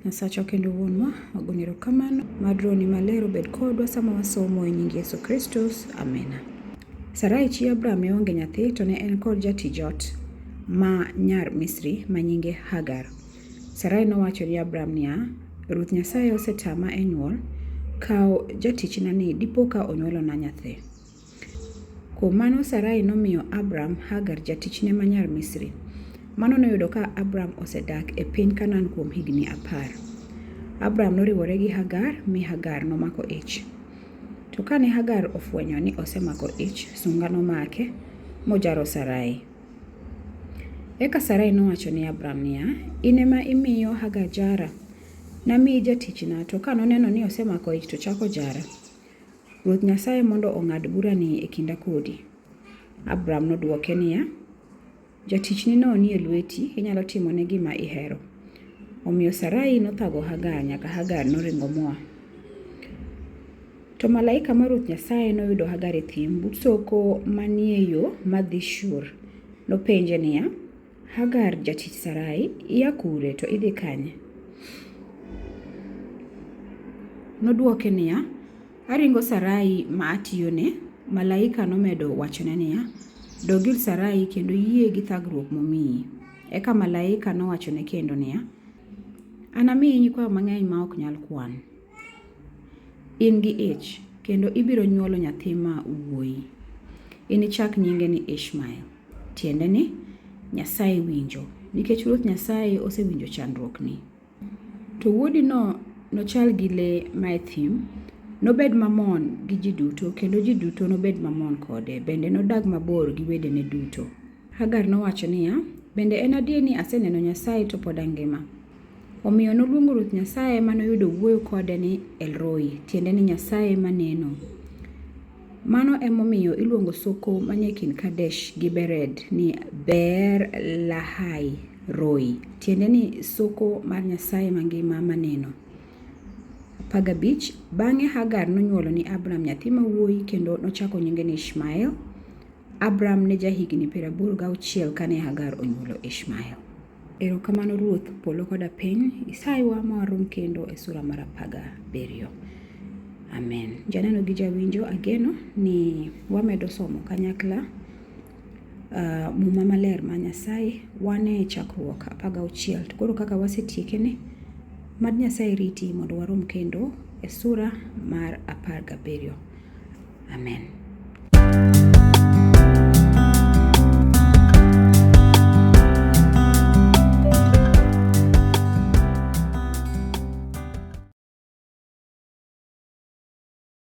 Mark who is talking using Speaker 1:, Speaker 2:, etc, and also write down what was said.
Speaker 1: Nyasachwa kendo Wuonwa, wagoni erokamano. Mad Rohoni maler obed kodwa sama wasomo e nying Yesu Kristus. Amena. Sarai chi Abram ne onge nyathi to ne en kod jatij ot ma nyar Misri ma nyinge Hagar. Sarai nowacho ni Abram niya, Ruoth Nyasaye osetama e nywol, kaw jatichnani dipo ka onywolona nyathi. Kuom mano Sarai nomiyo Abram Hagar jatichne ma nyar Misri. Mano noyudo ka Abram osedak e piny Kanaan kuom higni 10. Abram noriwore gi Hagar mi Hagar nomako ich. To kane Hagar ofwenyo ni osemako ich, sunga nomake, mojaro Sarai. Eka Sarai nowacho ni Abram niya, In ema imiyo Hagar jara. Namiyi jatichna, to ka noneno ni osemako ich to ochako jara. Ruoth Nyasaye mondo ong'ad burani e kinda kodi. Abram nodwoke niya, Jatichnino nie lweti, inyalo timone gima ihero. Omiyo Sarai nothago Hagar nyaka Hagar noringo moa. To malaika mar Ruoth Nyasaye noyudo Hagar e thim but soko manie yo madhi Shur. Nopenje niya, Hagar jatich Sarai, ia kure to idhi kanye? Nodwoke niya, Aringo Sarai ma atiyone. Malaika nomedo wachone niya, Dog ir Sarai kendo yie gi thagruok momiyi. Eka malaika nowachone kendo niya, Anamiyi nyikwayo mang'eny ma ok nyal kwan. In gi ich, kendo ibiro nyuolo nyathi ma wuoyi. Inichak nyinge ni Ishmael, tiende ni, Nyasaye winjo, nikech Ruoth Nyasaye osewinjo chandruokni. To wuodino nochal gi le mae thim, nobed mamon gi ji duto, kendo ji duto nobed mamon kode, bende nodag mabor gi wedene duto. Hagar nowacho niya, Bende en adier ni aseneno Nyasaye to pod angima? Omiyo noluongo Ruoth Nyasaye ma noyudo wuoyo kode ni El-Roi, tiende ni Nyasaye maneno. Mano emomiyo iluongo soko manie kind Kadesh gi Bered ni Beer Lahai Roi, tiende ni soko mar Nyasaye mangima maneno. 15 Bang'e Hagar nonyuolo ni Abram nyathi ma wuoyi kendo nochako nyinge ni Ishmael. Abram ne jahigni 86 kane Hagar onyuolo Ishmael. Erokamano Ruoth polo koda piny, isaiwa ma warom kendo e sura mar 17. Amen. Janeno gi jawinjo ageno ni wamedo somo kanyakla Muma maler ma Nyasaye. Wan e chakruok 16 to koro kaka wasetieke ni, mad Nyasaye riti mondo warom kendo e sura mar 17. Amen.